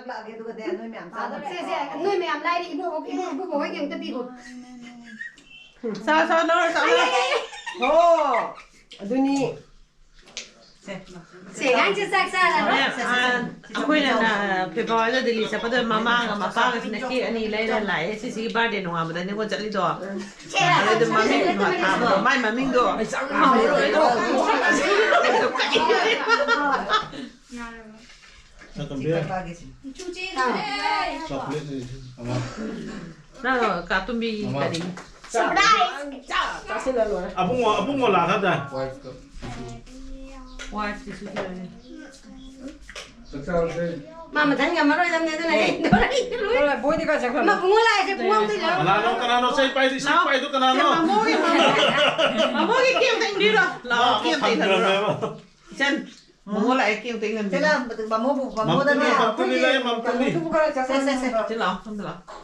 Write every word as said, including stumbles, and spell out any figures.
ꯂꯥꯛꯑꯒꯦ, ꯑꯗꯨꯒꯗꯤ ꯅꯣꯏ ꯃꯌꯥꯝ ꯆꯥꯗꯕ꯫ ꯁꯦ, ꯁꯦ, ꯅꯣꯏ ꯃꯌꯥꯝ ꯂꯥꯏꯔꯤ, ꯏꯕꯨꯡꯉꯣ, ꯏꯕꯨꯡ, ꯏꯕꯨꯡꯉꯣ ꯍꯣꯏꯒꯤ ꯑꯝꯇ ꯄꯤꯈꯣ꯫ ꯆꯥ ꯆꯥ ꯂꯧꯔ ꯆꯥ ꯂꯧꯔ꯫ ꯍꯣ ꯑꯗꯨꯅꯤ꯫ ꯁꯦ, ꯑꯉꯥꯡꯁꯦ ꯆꯥꯛ ꯆꯥꯔꯅꯤ꯫ ꯑꯩꯈꯣꯏꯅ ꯐꯦꯕꯋꯥꯔꯤꯗ ꯗꯤꯜꯂꯤ ꯆꯠꯄꯗ ꯃꯃꯥꯒ ꯃꯄꯥꯒꯁꯤꯅ ꯀꯦꯛ ꯑꯅꯤ ꯂꯩꯔ ꯂꯥꯛꯑꯦ꯫ ꯁꯤꯁꯤꯒꯤ ꯕꯥꯔꯗꯦ ꯅꯣꯡꯉꯥꯟꯕꯗꯅꯤꯀꯣ ꯆꯠꯂꯤꯗꯣ꯫ ꯑꯗꯨꯗ ꯃꯃꯤꯡ ꯊꯥꯕꯗꯣ, ꯃꯥꯏ ꯃꯃꯤꯡꯗꯣ꯫ ꯆꯣꯀ꯭ꯂꯦꯠ ꯑꯃ꯫ ꯅꯪ ꯀꯥꯇꯨꯝꯕꯤ ꯀꯔꯤ? ꯆꯥꯁꯤꯜꯂ ꯂꯣꯏꯔꯦ꯫ ꯑꯕꯨꯡꯉꯣ ꯑꯕꯨꯡꯉꯣ ꯂꯥꯛꯀꯗ꯫ ꯋꯥꯏꯐꯀꯤꯁꯨ ꯄꯤꯔꯛꯑꯦ꯫ ꯃꯥ ꯃꯊꯪ ꯉꯝꯃꯔꯣꯏꯗꯕꯅꯦ, ꯑꯗꯨꯅ ꯑꯩ ꯏꯟꯗꯣꯔ ꯑꯩ ꯂꯣꯏ꯫ ꯂꯣꯏꯔꯦ, ꯕꯣꯏꯗꯤ ꯀꯥꯏ ꯆꯠꯈ꯭ꯔꯕ? ꯃꯕꯨꯡꯉꯣ ꯂꯥꯛꯑꯦꯁꯦ ꯄꯨꯡꯉꯣꯝꯗ ꯂꯥꯛꯑꯣ꯫ ꯀꯅꯥꯅꯣ ꯀꯅꯥꯅꯣ ꯁꯤ ꯄꯥꯏꯗꯤ ꯁꯤ ꯄꯥꯏꯗꯣ ꯀꯅꯥꯅꯣ? ꯃꯃꯣꯒꯤ ꯃꯃꯣꯒꯤ ꯀꯦꯛ ꯑꯝꯇ ꯏꯟꯕꯤꯔꯣ꯫ ꯂꯥꯛꯑꯣ, ꯀꯦꯛ ꯑꯝꯇ ꯏꯟꯍꯜꯂꯣ꯫ ꯐꯪꯗ꯭ꯔꯕꯅꯦꯕ꯫ ꯏꯆꯟ, ꯃꯃꯣ ꯂꯥꯛꯑꯦ, ꯀꯦꯛ ꯑꯝꯇ ꯏꯟꯍꯜꯂꯣ꯫ ꯁꯤꯅ ꯃꯃꯣꯕꯨ ꯃꯃꯣꯗꯅꯦ꯫ ꯃꯝꯇꯨꯂꯤ ꯂꯩ ꯃꯝꯇꯨꯂꯤ꯫ ꯀꯩꯅꯣꯗꯨꯕꯨ ꯈꯔ ꯆꯠꯈ꯭ꯔꯣ꯫ ꯁꯦ, ꯁꯦ, ꯁꯦ꯫ ꯁꯤ ꯂꯥꯛꯑꯣ, ꯁꯣꯝꯗ ꯂꯥꯛꯑꯣ꯫